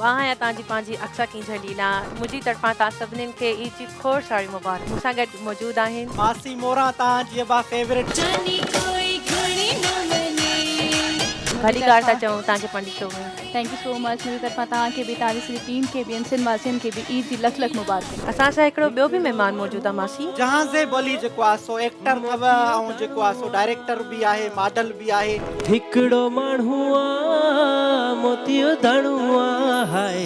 مان آهيان توهان جي پنهنجي اقصيٰ ڪينجهر ليلا. منهنجي طرفان توهان سڀنين کي عيد جي کوڙ ساريون مبارڪون. مون سان گڏ موجود آهن. ماسي موران توهان جي ابا فيورٽ. جاني ڪوئي کڻي نه وڃي. ڀليڪار ٿا چئون توهان کي پنهنجي show ۾. Thank you so much منهنجي طرفان توهان کي به توهان جي سڄي ٽيم کي به ۽ سنڌ واسين کي به عيد جي لک لک مبارڪون. اسان سان هڪڙو ٻيو به مهمان موجود آ ماسي. جهانزيب علي جيڪو آ سو ايڪٽر اٿو ۽ جيڪو آ سو ڊائريڪٽر به آهي ماڊل به آهي. هڪڙو ماڻهو آ موتيء داڻو آ هاء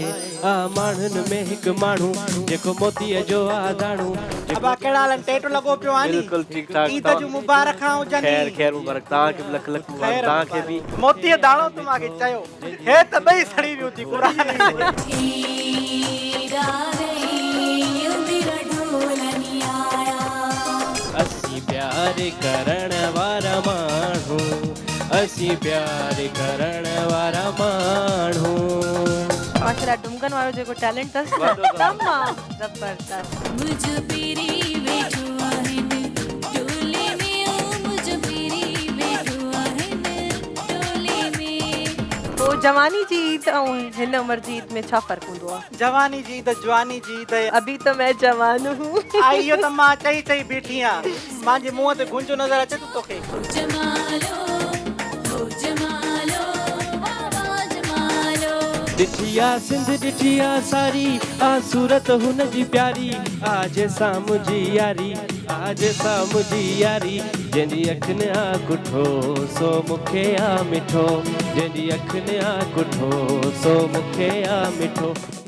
آ ماڻهن ۾ هڪ ماڻهو جيڪو موتيء جو آ داڻو جيڪو. ابا ڪهڙا حال آهن ٽيٽو لڳو پيو آ ني بلڪل ٺيڪ ٺاڪ عيد جون مبارڪان هجن خير خير مبارڪ توهان کي به لک لک مبارڪ توهان کي به. موتيء داڻو تو مان کي چيو هي ته ٻئي سڙي ويون ٿي قرآن عيد آ گئي ميرا ڍول ني آيا. اسين پيار ڪرڻ وارا ماڻهو اسين پيار ڪرڻ وارا ماڻهو. ماشاءالله ڊمڪن وارو جيڪو ٽيلنٽ اٿس تمام زبردست. منهنجو پرين ويٺو آهي هن ٽولي ۾ او منهنجو پرين ويٺو آهي هن ٽولي ۾. پوء جواني جي عيد ۽ هن عمر جي عيد ۾ ڇا فرق هوندو آ؟ جواني جي عيد جواني جي عيد. ابي ته مين جوان هون. آء اهو ته مان چئي چئي بيٺي آن. مانجي منهن تي گهنج نظر اچي ٿو توکي. هو جمالو هو جمالو بابا جمالو. ڏٺي آ سنڌ ڏٺي آ ساري آ صورت هن جي پياري آ جنهن سان منهنجي ياري آ جنهن سان منهنجي ياري جنهن جي اکين آ ڪٺو سو مون کي آ مٺو جنهن جي اکين آ ڪٺو سو مون کي آ مٺو.